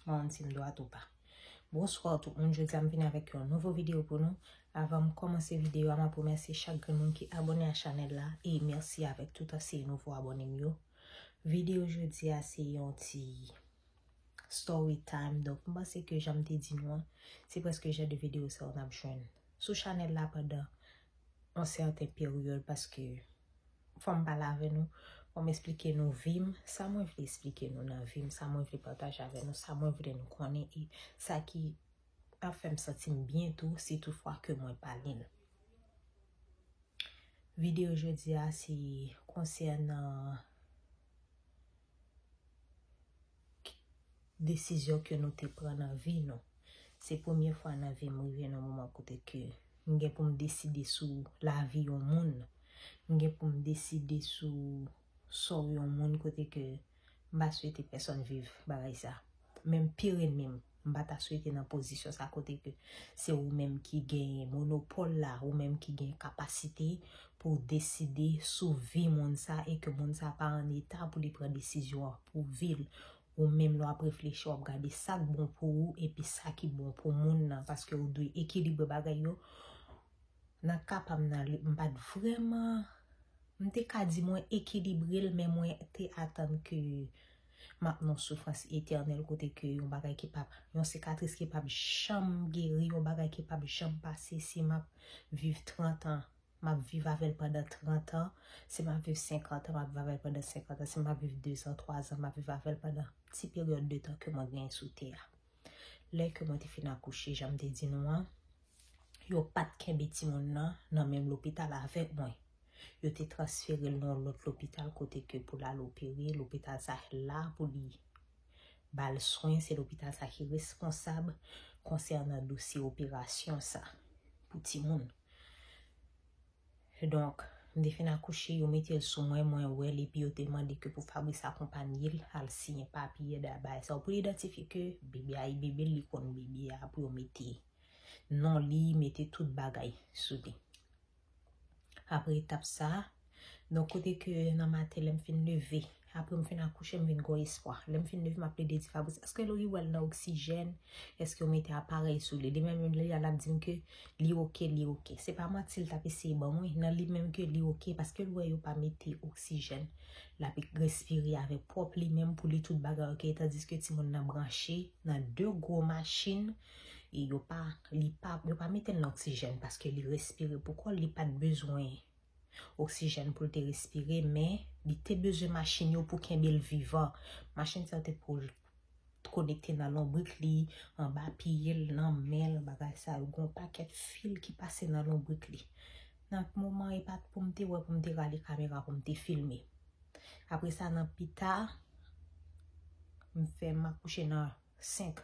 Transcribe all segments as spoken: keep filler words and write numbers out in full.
Mwen, si m dwat ou pa. Bonswa tout moun, jodi a m vini avèk yon nouvo videyo pou nou. Avan m kòmanse videyo a, m ap remèsye chak grenn moun ki abòne a chanèl la e mèsi avèk tout anseye nouvo abòne m yo. Videyo jodi a se yon ti story time. Donk, m panse ke jan m te di nou an, se prèske jan de videyo sa yo n ap jwenn sou chanèl la pandan yon sèten peryòd, paske fò m pale avè nou, fò m esplike nou vi m, sa mwen vle esplike nou nan vi m, sa mwen vle pataje avè nou, sa mwen vle nou konnen e sa ki ap fè m santi m byen tou, si toutfwa ke mwen pale l. Videyo jodi a se konsènan desizyon ke nou te pran nan vi nou. Se premye fwa nan vi m rive nan moman kote ke m gen pou m deside sou lavi yon moun. M gen pou m deside sou sò yon moun kote ke m pa swete pèsonn viv bagay sa. Menm pire n menm, m pa ta swete nan pozisyon sa kote ke se ou menm ki gen monopòl la, ou menm ki gen kapasite pou w deside sou vi moun sa e ke moun sa pa an eta pou li pran desizyon an pou vi l. Ou menm lè w ap reflechi, w ap gade sa k bon pou ou epi sa ki bon pou moun nan, paske ou dwe ekilibre bagay yo. Nan ka pa m nan, m pa t vrèman, m te ka di mwen ekilibre l, men mwen te atann ke m ap nan soufrans etènèl kote ke yon bagay ki p ap, yon sikatris ki p ap janm geri, yon bagay ki p ap janm pase, si m ap viv trant an, m ap viv avè l pandan trant an, si m ap viv senkant an, m ap viv avè l pandan senkant an, si m ap viv dezan, twazan, m ap viv avè l pandan ti peryòd de tan ke mwen genyen sou tè a. Lè ke mwen te fin akouche, jan m te di nou an, yo pa t kenbe timoun nan nan menm lopital avèk mwen. Yo te transfere l nan yon lòt lopital kote ke pou l al opere, lopital sa la pou li ba l swen, se lopital sa ki responsab konsènan dosye operasyon sa pou timoun. Donk, m te fin akouche, yo mete l sou mwen, mwen wè l, epi yo te mande ke pou Fabrice akonpanye l, al siyen papye, da bagay sa yo, pou l idantifye ke bebe a e bebe l, li konn bebe a, pou yo mete non li, mete tout bagay sou li. Apre etap sa, donk kote ke nan maten lè m fin leve, apre m fin akouche, m vin gen espwa. Lè m fin leve, m ap plede di Fabrice, èske Lori wè l nan oksijèn? Èske yo mete aparèy sou li? Li menm, li la, l ap di m ke li oke, li oke. Se pa manti l t ap eseye ban mwen, nan li menm ke li oke, paske l wè yo pa mete oksijèn. L ap respire avèk pwòp li menm pou li tout bagay oke, tandiske timoun nan branche nan de gwo machin, e yo pa, li pa, yo pa mete l nan oksijèn, paske li respire pou kò l, li pa t bezwen oksijèn pou l te respire, men li te bezwen machin yo pou kenbe l vivan. Machin sa yo te pou l konekte nan lonbrik li, anba pye l, nan men l, bagay sa yo. Gen yon pakèt fil ki pase nan lonbrik li. Nan moman, e pa t pou m te wè, pou m te rale kamera, pou m te filme. Apre sa, nan pita, m fè m akouche nan senk.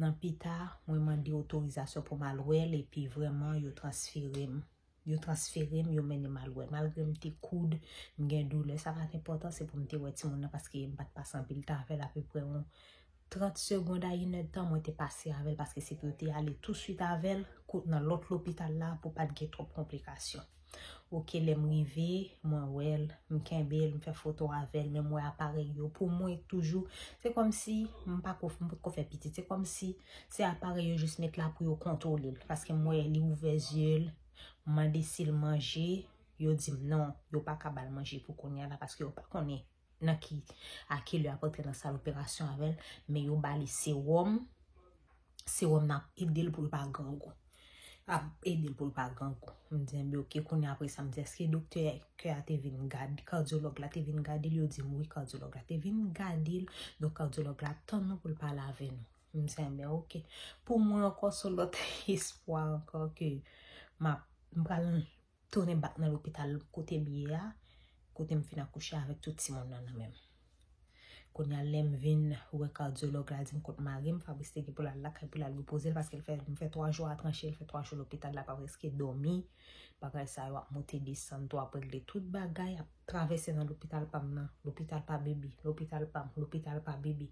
Nan pita, mwen mande otorizasyon pou m al wè l, epi vrèman, yo transfere m. Yo transfere m, yo mennen m al wè. Malgre m te koud, m gen doulè, sa pa t enpòtan, se pou m te wè timoun nan, paske m pa t pase anpil tan avè l, apeprè yon trant segond a inèdtan, mwen te pase avè l, paske se pou yo te ale touswit avè l, kout nan lòt lopital la, pou pa t gen twòp konplikasyon. Oke, lè m rive, mwen wè l, m kenbe l, m fè foto avè l, men m wè aparèy yo. Pou mwen, toujou, se kòmsi m pa ko, m potko fè pitit. Se kòmsi se aparèy yo jis met la pou yo kontwole l. Paske m wè li ouvè zye l, m mande si l manje, yo di m non, yo pa ka ba l manje pou kounye a la, paske yo pa konnen nan ki, a ki lè y ap antre nan sal operasyon avè l, men yo ba li sewòm, sewòm nan ap ede l pou l pa grangou. Ap ede l pou l pa grangou. M di, enben, oke, kounye a apre sa, m di, èske doktè kè a te vin gad, kadyològ la te vin gade l? Yo di m, wi, kadyològ la te vin gade l. Donk, kadyològ la ap tann nou pou l pale avè nou. M di, enben, oke. Pou mwen ankò, se yon lòt espwa ankò ke m ap, m pral tounen bak nan lopital kote m ye a, kote m fin akouche avèk tout timoun nan nan men m. Kounye a, lè m vin wè kadyològ la, di m kot mari m, Fabrice te gen pou l al lakay pou l al repoze l, paske l fè, m fè twa jou a tranche, l fè twa jou lopital la, pa prèske dòmi. Bagay sa yo ap monte desann, tou ap regle tout bagay, ap travèse nan lopital pa m nan, lopital pa bebe, lopital pa m, lopital pa bebe.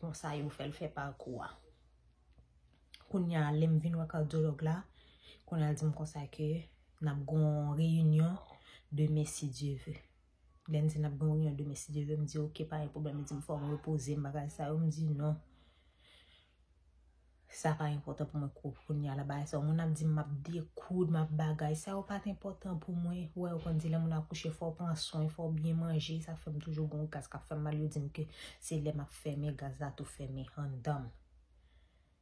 Konsa yo fè l fè pakou a. Kounye a, lè m vin wè kadyològ la, kounye a l di m konsa ke n ap gen yon reyinyon demen si Dye ve. Lè n di n ap gen yon reyinyon demen si Dye ve, m di oke, pa gen pwoblèm. Li di m fò m repoze m, bagay sa yo, m di non. Sa pa enpòtan pou mwen kou kounye a la bagay sa yo. Moun ap di m m ap dekoud, m ap bagay. Sa yo pa t enpòtan pou mwen. Ou wè, yo konn di lè moun akouche, fò w pran swen, fò w byen manje. Sa fè m toujou gon gaz k ap fè m mal. Yo di m ke se lè m ap fèmen, gaz la tou fèmen anndan m.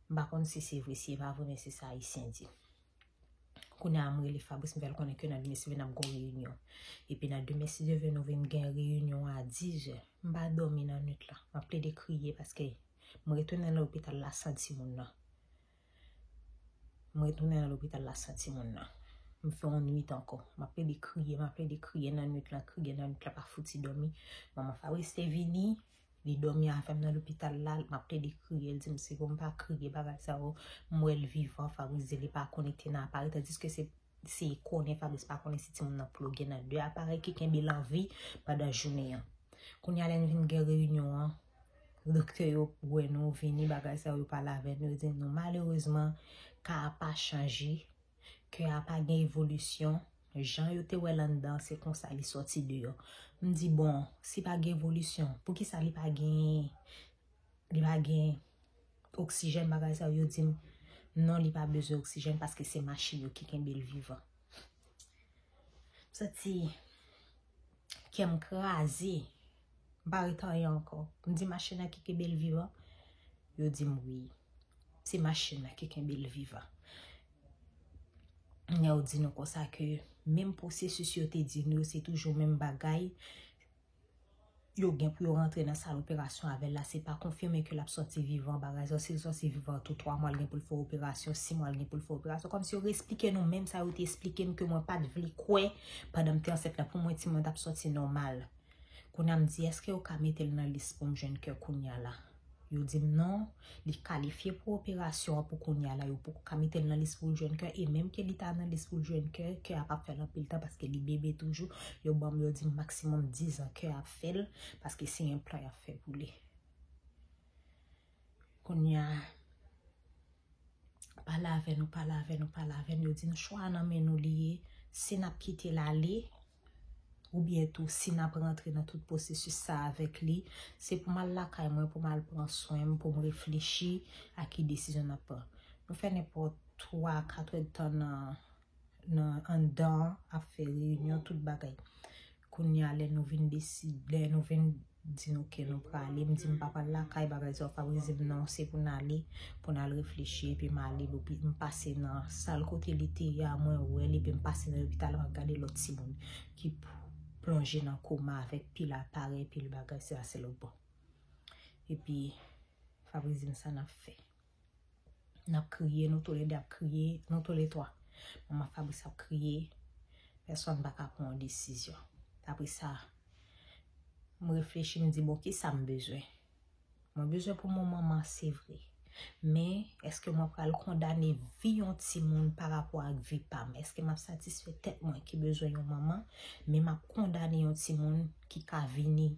M pa konn si se vre, si e pa vre, men se sa Ayisyen di. Kounye a, m rele Fabrice, m fè l konnen ke nan demen si Dye vle n ap gon reyinyon. Epi nan demen si Dye vle nou vin gen reyinyon a dizè. M pa dòmi nan nwit la. M ap plede kriye paske m retounen nan lopital la san timoun nan. M retounen nan lopital la san timoun nan. M fè yon nwit ankò. M ap plede kriye, m ap plede kriye nan nwit la, kriye nan nwit la, pa fouti dòmi. Manman Fabrice te vini, li dòmi avè m nan lopital la, m ap plede kriye, l di m se pou m pa kriye, bagay sa yo, m wè l vivan, Fabrice di li pa konekte nan aparèy, tandiske se, se konnen Fabrice pa konnen si timoun nan ploge nan de aparèy ki kenbe l an vi pandan jounen an. Kounye a lè n vin gen reyinyon an, doktè yo wè nou vini, bagay sa yo, yo pale avè nou, yo di nou malerezman, ka a pa chanje, kè a pa gen evolisyon, jan yo te wè l anndan, se konsa li sòti deyò. M di, bon, si pa gen evolisyon, poukisa li pa gen, li pa gen oksijèn, bagay sa yo, yo di m, non, li pa bezwen oksijèn paske se machin yo ki kenbe l vivan. M santi kè m kraze, m pa ret anyen ankò. M di, machin nan ki kenbe l vivan? Yo di m, wi, se machin nan ki kenbe l vivan. Lè yo di nou konsa ke menm pwosesis yo te di nou yo, se toujou menm bagay. Yo gen pou yo rantre nan sal operasyon avè l la, se pa konfime ke l ap sòti vivan, bagay sa, si l sòti vivan tou twa mwa, l gen pou l fè operasyon, sis mwa, l gen pou l fè operasyon. Kòmsi yo reesplike nou menm sa yo te esplike m ke mwen pa t vle kwè pandan m te ansent la, pou mwen timoun t ap sòti nòmal. Kounye a m di, èske yo ka mete l nan lis pou m jwenn kè kounye a la? Yo di m non, li kalifye pou operasyon an pou kounye a la, yo poko ka mete l nan lis pou l jwenn kè, e menm ke li ta nan lis pou l jwenn kè, kè a p ap fè l anpil tan paske li bebe toujou, yo ban m, yo di m maksimòm diz an kè a ap fè l, paske se enplan y ap fè pou li. Kounye a, pale avè nou, pale avè nou, pale avè nou, yo di nou chwa a nan men nou li ye, si n ap kite l ale, oubyen tou si n ap rantre nan tout pwosesis sa avèk li, se pou m al lakay mwen, pou m al pran swen m, pou m reflechi a ki desizyon n ap pran. Nou fè nenpòt twa, kat èdtan nan, nan anndan an, ap fè reyinyon, tout bagay. Kounye a, lè nou vin deside, lè nou vin di nou ke nou prale, m di m pa pral lakay, bagay sa yo, Fabrice di m non, se pou n ale, pou n al reflechi, epi m ale lopi-, m pase nan sal kote li te ye a, mwen wè l, epi m pase nan lopital, m ap gade lòt timoun ki p-, plonje nan koma avèk pil aparèy, pil bagay, se a se lòt bò. Epi, Fabrice di m sa n ap fè. N ap kriye, nou toulede ap kriye, nou toulètwa. Manman Fabrice ap kriye, pèsonn pa ka pran yon desizyon. Apre sa, m reflechi, m di, bon, kisa m bezwen? Mwen bezwen pou m yon manman, se vre. Men, èske mwen pral kondane vi yon timoun pa rapò ak vi pa m? Èske m ap satisfè tèt mwen ki bezwen yon manman, men m ap kondane yon timoun ki ka vini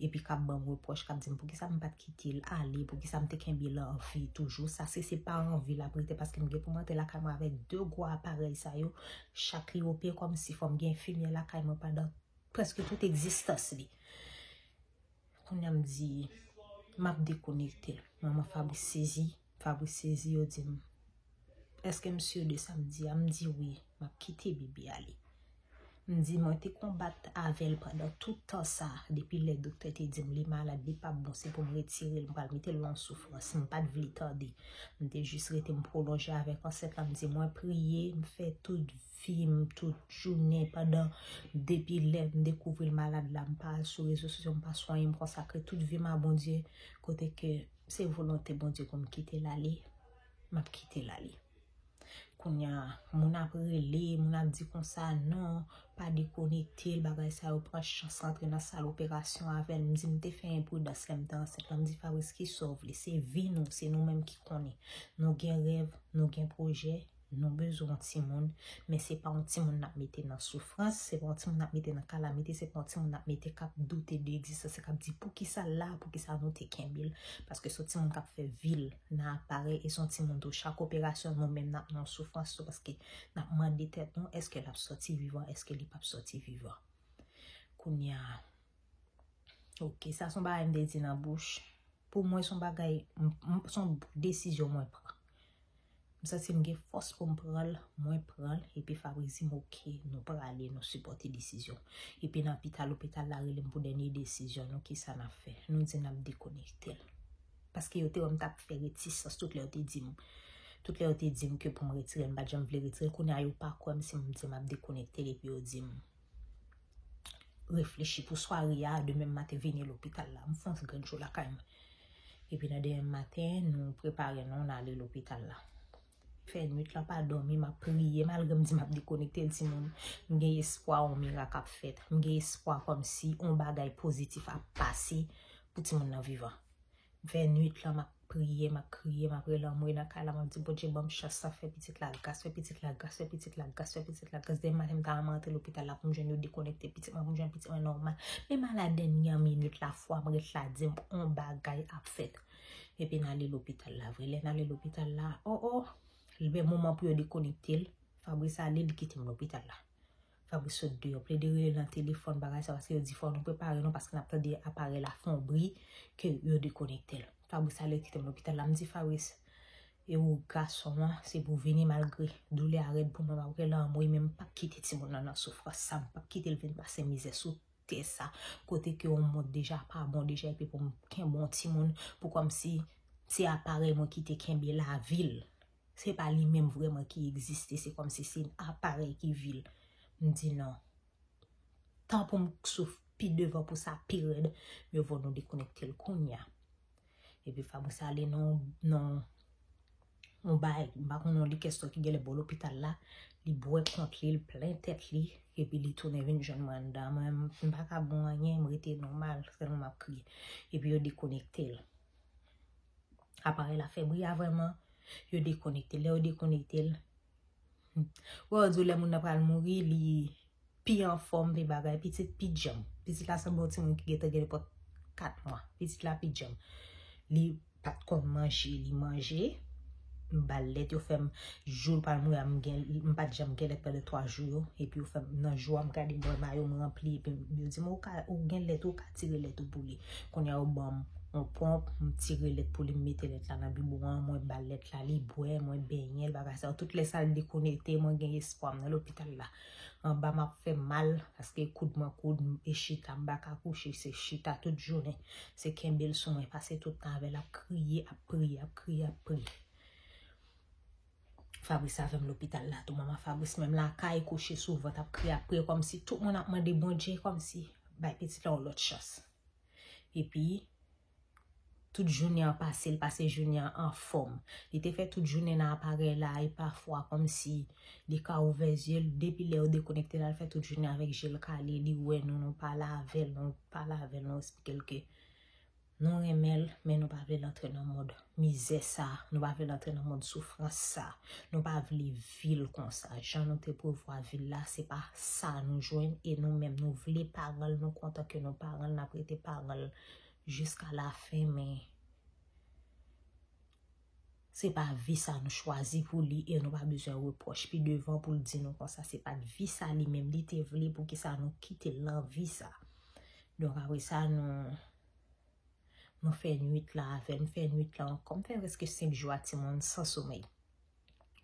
epi k ap ban m repwòch, k ap di m poukisa m pa t kite l ale, poukisa m te kenbe l an vi toujou. Sa se, se pa an vi l ap rete, paske m gen pou m antre lakay mwen avèk de gwo aparèy sa yo, chak li ope, kòmsi fò m gen enfimyè lakay mwen pandan prèske tout egzistans li. Kounye a m di, m ap dekonekte l. Manman Fabrice sezi, Fabrice sezi, yo di m, èske m si de sa m di a? M di wi, m ap kite bebe ale. M di, mwen te konbat avè l pandan tout tan sa, depi lè doktè te di m li malad, li p ap bon, se pou m retire l, m pral mete l nan soufrans. M pa t vle tande. M te jis rete, m pwolonje avèk ansent la, m di, mwen priye, m fè tout vi m, tout jounen, pandan, depi lè m dekouvri l malad la, m pa al sou rezo sosyo, m pa swanyen, m konsakre tout vi m a Bondye, kote ke se volonte Bondye pou m kite l ale, m ap kite l ale. Kounye a, moun ap rele, moun ap di konsa, non, pa dekonekte l, bagay sa yo, pran chans rantre nan sal operasyon avè l. M di, m te fè enpridans lè m te ansent lan. M di, Fabrice, kisa w vle? Se vi nou, se nou menm ki konnen. Nou gen rèv, nou gen pwojè, nou bezwen yon timoun, men se pa yon timoun n ap mete nan soufrans, se pa yon timoun n ap mete nan kalamite, se pa yon timoun n ap mete k ap doute de egzistans, k ap di poukisa l la, poukisa nou te kenbe l, paske se yon timoun k ap fè vi l nan aparèy, e se yon timoun tou, chak operasyon nou menm n ap nan soufrans tou, paske n ap mande tèt nou, èske l ap sòti vivan, èske li p ap sòti vivan? Kounye a, oke, sa se yon bagay m te di nan bouch. Pou mwen, se yon bagay, m, m, se yon desizyon mwen pran. Santi m gen fòs pou m pran l, mwen pran l, epi Fabrice di m, "Oke, nou prale, nou sipòte desizyon." Epi nan pita lopital la rele m pou dènye desizyon nou, kisa n ap fè? Nou di n ap dekonekte l. Paske yo te wè m t ap fè retisans tout lè yo te di m. Tout lè yo te di m ke pou m retire l, m pa t janm vle retire l. Kounye a yo pa kwè m si m di m ap dekonekte l, epi yo di m, "Reflechi pou sware a, demen maten vini lopital la." M fè yon grenn cho lakay mwen. Epi nan demen maten, nou prepare nou, n ale lopital la. Fè nwit lan pa dòmi, m ap priye, malgre m di m ap dekonekte l, timoun. M gen espwa yon mirak ap fèt. M gen espwa kòmsi yon bagay pozitif ap pase pou timoun nan vivan. M fè nwit lan, m ap priye, m ap kriye, m ap rele anmwe nan kay la, m ap di, "Bondye, ban m chans sa, fè pitit la gras, fè pitit la gras, fè pitit la gras, fè pitit la gras." Demen maten, m ta renmen antre lopital la pou m jwenn yo dekonekte pitit mwen, pou m jwenn pitit mwen nòmal. Men maladènyè minit la, fwa m ret la, di m, "On bagay ap fèt." Epi n ale lopital la vre. Lè n ale lopital la, o, o, lè moman pou yo dekonekte l, Fabrice ale, li kite m lopital la. Fabrice sot deyò, plede rele nan telefòn, bagay sa, paske yo di fò nou prepare nou, paske n ap tande aparèy la fè yon bri, ke yo dekonekte l. Fabrice ale kite m lopital la, m di Fabrice, e ou gason an, se pou vini malgre doulè a rèd pou mwen, m ap rele anmwe, men m p ap kite timoun nan nan soufrans sa, m p ap kite l vin pase mizè sou tè sa, kote ke yon mond deja pa bon deja, epi pou m kenbe yon timoun, pou kòmsi se aparèy mwen ki te kenbe lavi l. Se pa li menm vrèman ki egziste, se kòmsi se aparèy ki vi l. M di non. Tan pou m souf pi devan pou sa pi rèd, miye vo nou dekonekte l kounye a. Epi Fabrice ale nan, nan yon bay, m pa konn yon likè sò ki genlè bò lopital la, li bwè kont li, li plen tèt li, epi li tounen vin jwenn mwen anndan. Mwen, m pa ka bon anyen, m rete nòmal, sèlman m ap kriye. Epi yo dekonekte l. Aparèy la fè bri a vrèman, yo dekonekte l. Lè yo dekonekte l, hmm, wè, yo di w lè moun nan pral mouri, li pi anfòm, pi bagay, pitit pi djanm. Pitit la sanble yon timoun ki gentan gen nenpòt kat mwa. Pitit la pi djanm. Li pa t konn manje, li manje. M ba l lèt, yo fè m, jou l pral mouri a, m gen, m pa t janm gen lèt pandan twa jou yo. Epi yo fè m, nan jou a, m gade bwè mayo m ranpli, epi yo di m, "Ou ka, ou gen lèt, ou ka tire lèt ou pou li." Kounye a, yo ban m yon ponp, m tire lèt pou li, m mete lèt la nan bibwon an, mwen ba l lèt la, li bwè, mwen benyen l, bagay sa yo. Tout lè sa l dekonekte, mwen gen espwa m nan lopital la. Anba m ap fè mal, paske koud mwen koud, e chita, m pa ka kouche, se chita tout jounen. Se kenbe l sou mwen, pase tout tan avè l, ap kriye, ap priye, ap kriye, ap priye. Fabrice avè m lopital la tou, manman Fabrice menm lakay, kouche sou vant, ap kriye, ap priye, kòmsi tout moun ap mande Bondye, kòmsi bay pitit la yon lòt chans. Epi, tout jounen an pase, l pase jounen an anfòm. Li te fè tout jounen nan aparèy la, e pafwa kòmsi li ka ouvè zye l, depi lè yo dekonekte l, l fè tout jounen avèk je l kale, li wè nou, nou pale avè l, nou pale avè l, nou eksplike l ke nou renmen l, men nou pa vle l antre nan mond mizè sa, nou pa vle l antre nan mond soufrans sa, nou pa vle vi l konsa. Jan nou te prevwa vi l la, se pa sa nou jwenn, e nou menm, nou vle paran l, nou kontan ke nou paran l, n ap rete paran l jiska lafen, men se pa vi sa nou chwazi pou li, e nou pa bezwen repwòch pi devan pou l di nou konsa se pa t vi sa li menm li te vle, poukisa nou kite l nan vi sa. Donk, apre sa, nou, nou fè nwit la avè l, m fè nwit la ankò, m fè prèske senk jou a timoun san somèy.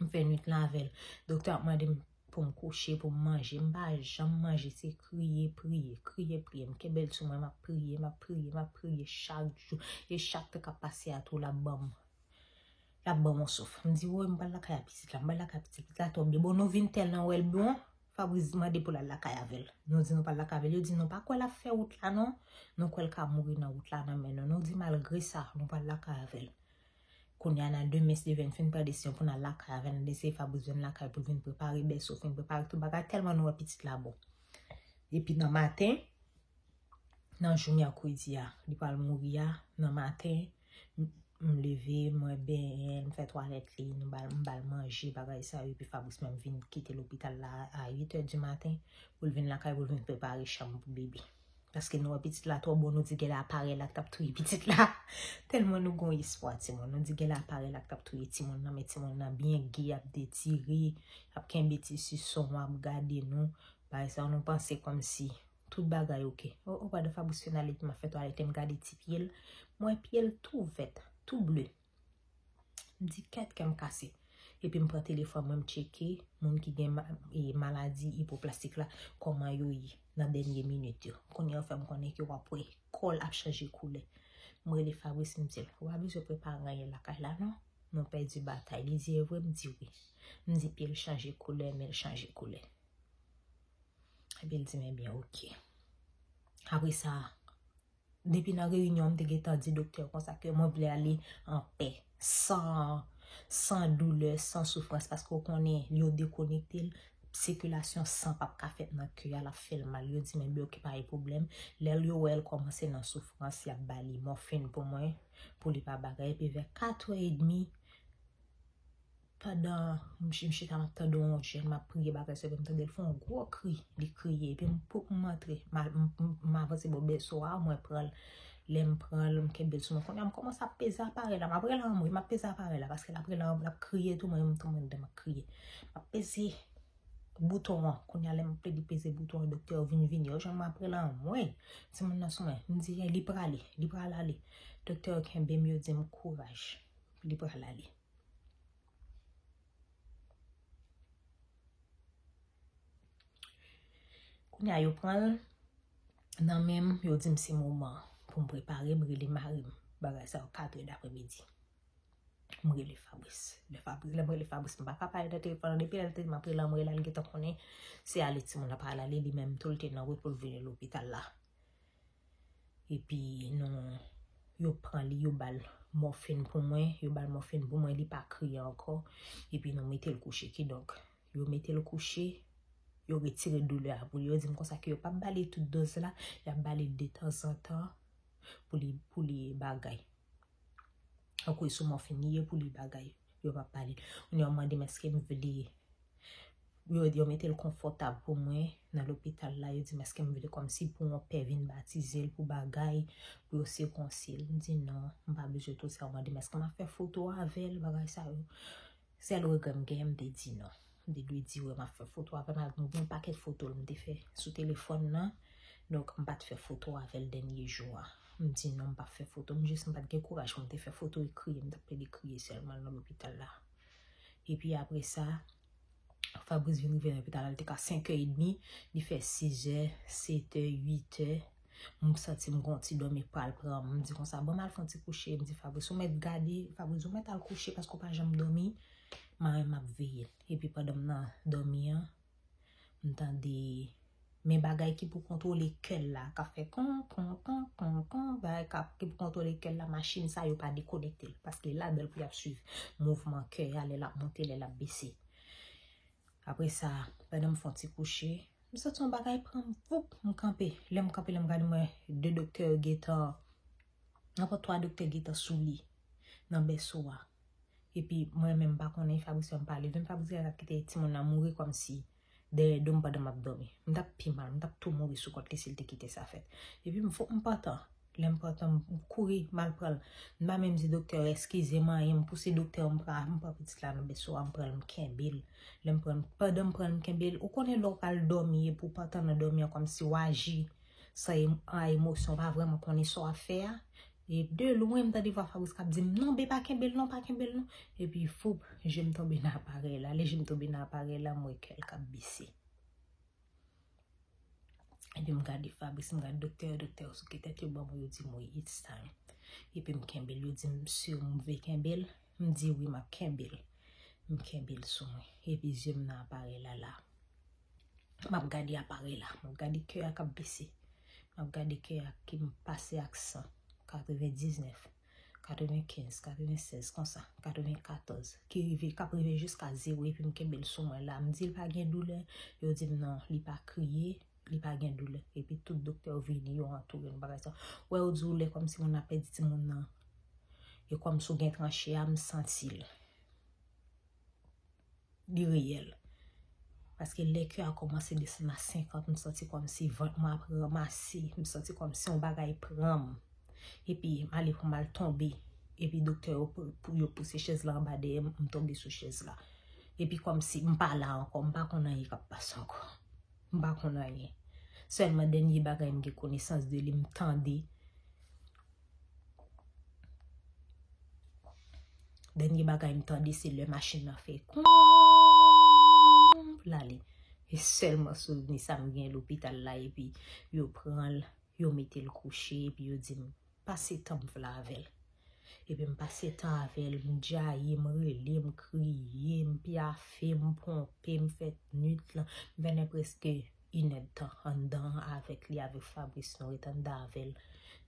M fè nwit la avè l. Doktè ap mande m pou m kouche, pou m manje. M pa janm manje, se kriye, priye, kriye, priye. M kenbe l sou mwen, m ap priye, m ap priye, m ap priye chak jou. E chak tan k ap pase a tou, l ap ban m, l ap ban m yon souf. M di, "Woy, m pral lakay a pitit la, m pral lakay a pitit la, twòp byen." Bon, nou vin tèlman wè l bon, Fabrice mande pou l al lakay avè l. Nou di nou pral lakay avè l. Yo di nou pa kwè l ap fè wout la non. Nou kwè l ka mouri nan wout la nan men nou. Nou di malgre sa, nou pral lakay avè l. Kounye a nan demen, si Dye vle, n fin pran desizyon pou n al lakay avè l. N eseye Fabrice jwenn lakay pou l vin prepare bèso, fin prepare tout bagay, tèlman nou wè pitit la bon. Epi nan maten, nan jou mèkredi a, li pral mouri a, nan maten, m, m leve, mwen benyen l, m fè twalèt li, nou ba l, m ba l manje, bagay sa yo, epi Fabrice menm vin kite lopital la a uit è di maten, pou l vin lakay, pou l vin prepare chanm pou bebe. Paske nou wè pitit la twò bon, nou di genlè aparèy la k t ap touye pitit la. Tèlman nou gen espwa, timoun. Nou di genlè aparèy la k t ap touye timoun nan, men timoun nan byen ge, ap detire, ap kenbe ti sison, ap gade nou. Bagay sa, nou panse kòmsi tout bagay oke. O, o, pandan Fabrice fin ale, epi m ap fè twalèt, m gade ti pye l. M wè pye l tou vèt, tou ble. M di, "Kèt, kè m kase." Epi m pran telefòn mwen, m tcheke moun ki gen ma- e maladi ipoplastik la, kòman yo ye nan dènye minit yo. Kounye a yo fè m konnen ke w ap wè kò l ap chanje koulè. M rele Fabrice, m di l, "Ou pa bezwen prepare anyen lakay la non. Nou pèdi batay." Li di, "E vre?" M di, "Wi." M di, "Pye l chanje koulè, men l chanje koulè." Epi l di m, "Ebyen, oke." Apre sa, depi nan reyinyon an, m te gentan di doktè a konsa ke mwen vle ale anpè, san, san doulè, san soufrans, paske w konnen, yo dekonekte l, sikilasyon san p ap ka fèt nan kè a, l ap fè l mal. Yo di m, "Ebyen, oke, pa gen pwoblèm." Lè yo wè l kòmanse nan soufrans, y ap ba li mòfin pou mwen, pou li pa bagay. Epi vè katrè edmi, pandan m ch- m chita, m ap tande yon jèn, m ap priye, bagay sa, epi m tande l fè yon gwo kri, li kriye. Epi m, pou m antre, m al- m- m- m avanse bò bèso a, mwen pran l. Lè m pran l, m kenbe l sou mwen. Kounye a, m kòmanse ap peze aparèy la. M ap rele anmwe, m ap peze aparèy la, paske l ap rele anmwe, l ap kriye tou, mwen menm tou mwen anndan, m ap kriye. M ap peze bouton an. Kounye a, lè m plede peze bouton an, doktè yo vin vini. Yo jwenn mwen ap rele anmwe. Timoun nan sou mwen. M di, "Ey, li prale, li pral ale." Doktè yo kenbe m, yo di m, "Kouraj, li pral ale." Kounye a, yo pran l nan men m, yo di m se moman pou m prepare, m rele mari m. Bagay sa yo katrè dapremidi. M rele Fabrice. Lè Fabrice, lè m rele Fabrice, m pa ka pale nan telefòn nan. Depi lè l te di m ap rele, m rele, l gentan konnen se ale timoun nan pral ale, li menm tou l te nan wout pou l vini lopital la. Epi nou, yo pran li, yo ba l mòfin pou mwen, yo ba l mòfin pou mwen, li pa kriye ankò. Epi nou mete l kouche. Kidonk, yo mete l kouche, yo retire doulè a pou li. Yo di m konsa ke yo p ap ba li tout dòz la, y ap ba li detanzantan pou li, pou li bagay. Tankou e sou mòfin li ye, pou li bagay, yo p ap ba li. Kounye a, yo mande m èske m vle, yo, yo mete l konfòtab pou mwen nan lopital la. Yo di m èske m vle kòmsi pou yon pè vin batize l, pou bagay, pou yo sikonse l. M di non, m pa bezwen tout sa. Yo mande m èske m ap fè foto avè l, bagay sa yo. Sèl regrè m genyen, m te di non. M te dwe di wi, m ap fè foto avè l, malgre m gen yon pakèt foto l m te fè sou telefòn nan. Donk, m pa t fè foto avè l dènye jou a. M di non, m p ap fè foto. M jis, m pa t gen kouraj pou m te fè foto e kriye. M t ap plede kriye sèlman nan lopital la. Epi apre sa, Fabrice vin rive nan lopital la, li te ka senk è edmi, li fè sis è, sèt è, uit è. M santi m gon ti dòmi pral pran m. M di konsa, "Bon, m al fè yon ti kouche." M di Fabrice, "Ou mèt gade, Fabrice, ou mèt al kouche paske w pa janm dòmi. Mwen menm m ap veye l." Epi pandan m nan dòmi an, m tande men bagay ki pou kontwole kè l la, k ap fè kon, kon, kon, kon, kon, bagay k ap, ki pou kontwole kè l la, machin sa yo pa dekonekte l, paske ladan l pou y ap swiv mouvman kè a, lè l ap monte, lè l ap bese. Apre sa, pandan m fè yon ti kouche, m santi yon bagay pran m, voup, m kanpe. Lè m kanpe, lè m gade, m wè de doktè yo gentan, ankò twa doktè gentan sou li nan bèso a. Epi mwen menm m pa konnen, Fabrice fè m pale. Menm Fabrice t ap kite timoun nan mouri kòmsi dèyè do m pandan m ap dòmi. M t ap pi mal, m t ap tou mouri sou kont li si l te kite sa fèt. Epi m fou, m pantan. Lè m pantan, m kouri, m al pran l. M pa menm di doktè yo, "Eskize m, anyen." M pouse doktè yo, m pran, m pran pitit la nan bèso a, m pran l, m kenbe l. Lè m pran l, pandan m pran l, m kenbe l, ou konnen lè w pral dòmi, epi w pantan nan dòmi an, kòmsi w aji san em- an emosyon, w pa vrèman konnen sa w ap fè a. E de lwen, m tande vwa Fabrice k ap di m, "Non, be pa kenbe l non, pa kenbe l non." Epi, foup, je m tonbe nan aparèy la. Lè je m tonbe nan aparèy la, m wè kè l k ap bese. Epi m gade Fabrice, m gade doktè yo, doktè yo souke tèt yo ban mwen, yo di m, "Wi, it's time." Epi m kenbe l, yo di m si m vle kenbe l, m di, "Wi, m ap kenbe l." M kenbe l sou mwen. Epi zye m nan aparèy la, la. M ap gade aparèy la, m ap gade kè a k ap bese. M ap gade kè a ki m pase ak san, katrevendiznèf, katrevenkenz, katrevensèz, konsa, katrevenkatòz, ki rive, k ap rive jiska zewo, epi m kenbe l sou mwen la. M di l pa gen doulè, yo di m non, li pa kriye, li pa gen doulè. Epi tout doktè yo vini, yo antoure m, bagay sa. Wè yo di w lè kòmsi moun ap pèdi timoun nan, e kòmsi w gen tranche a, m santi l. Li reyèl. Paske lè kè a kòmanse desann a senkant, m santi kòmsi vant mwen ap ranmase, m santi kòmsi yon bagay pran m. Epi m ale pou m al tonbe. Epi doktè yo pou, pou yo pouse chèz la anba dèyè m, m tonbe sou chèz la. Epi kòmsi m pa la ankò, m pa konn anyen k ap pase ankò. M pa konn anyen. Sèlman dènye bagay m gen konesans de li, m tande. Dènye bagay m tande se lè machin nan fè kon l ale. E sèlman souvni sa m gen lopital la epi yo pran l, yo mete l kouche epi yo di m pase tan m vle avè l. Epi m pase tan avè l, m djaye, m rele, m kriye, m pyafe, m ponpe, m fè nwit lan. M fè nè prèske inèdtan anndan an avèk li, avèk Fabrice. Nou ret anndan avè l,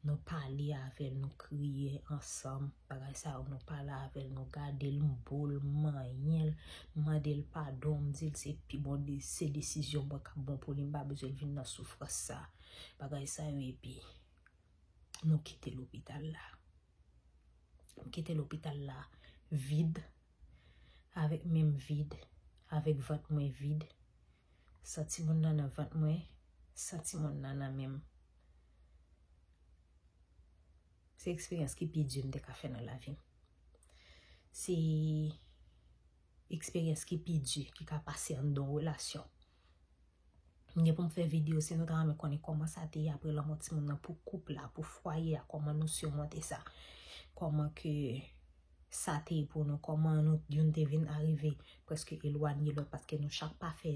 nou pale avè l, nou kriye ansanm. Bagay sa yo, nou pale avè l, nou gade l, m bo l, m manyen l, m mande l padon, m di l se pi bon, se desizyon mwen k ap bon pou li, m pa bezwen l vin nan soufrans sa. Bagay sa yo, epi nou kite lopital la. M kite lopital la vid, avèk men m vid, avèk vant mwen vid. San timoun nan nan vant mwen, san timoun nan nan men m. Se eksperyans ki pi di m te ka fè nan lavi m. Se eksperyans ki pi di ki ka pase anndan yon relasyon. M gen pou m fè videyo si nou ta renmen konnen kòman sa te ye apre lanmò timoun nan, pou koup la, pou fwaye a, kòman nou simonte sa. Kòman ke sa te ye pou nou, kòman nou youn te vin arive prèske elwanye lòt, paske nou chak pa fè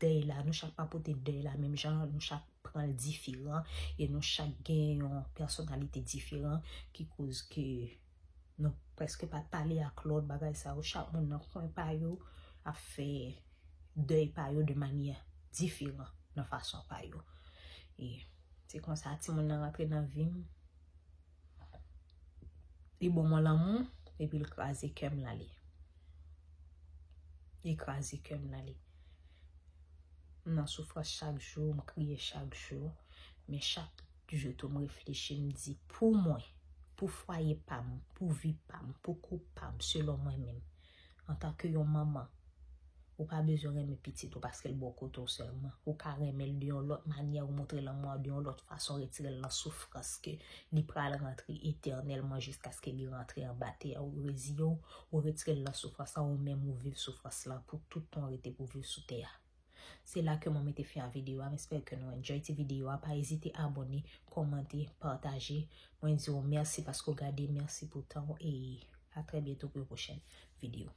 dèy la, nou chak pa pote dèy la menm jan, nou chak pran l diferan e nou chak gen yon pèsonalite diferan ki koz ke nou prèske pa t pale ak lòt, bagay sa yo, chak moun nan kwen pa yo ap fè dèy pa yo de manyè diferan nan fason pa yo. E se konsa timoun nan rantre nan vi m. Li ban mwen lanmou, epi l kraze kè m l ale. Li kraze kè m l ale. M nan soufrans chak jou, m kriye chak jou, men chak jou tou m reflechi, m di pou mwen, pou fwaye pa m, pou vi pa m, pou koup pa m, selon mwen menm, antanke yon manman, ou pa bezwen renmen pitit ou paske l bò kote w sèlman. Ou ka renmen l de yon lòt manyè, ou montre lanmou a de yon lòt fason, retire l nan soufrans ke li pral rantre etènèlman jiskaske li rantre anba tè a. Ou reziye w, ou retire l nan soufrans lan, ou menm ou viv soufrans lan pou tout tan w rete pou viv sou tè a. Se la ke mwen mete fen a videyo a. M espere ke nou enjoy ti videyo a. Pa ezite abòne, kòmante, pataje. Mwen di w mèsi paske w gade, mèsi pou tan w e a trè byento pou yon pwochèn videyo.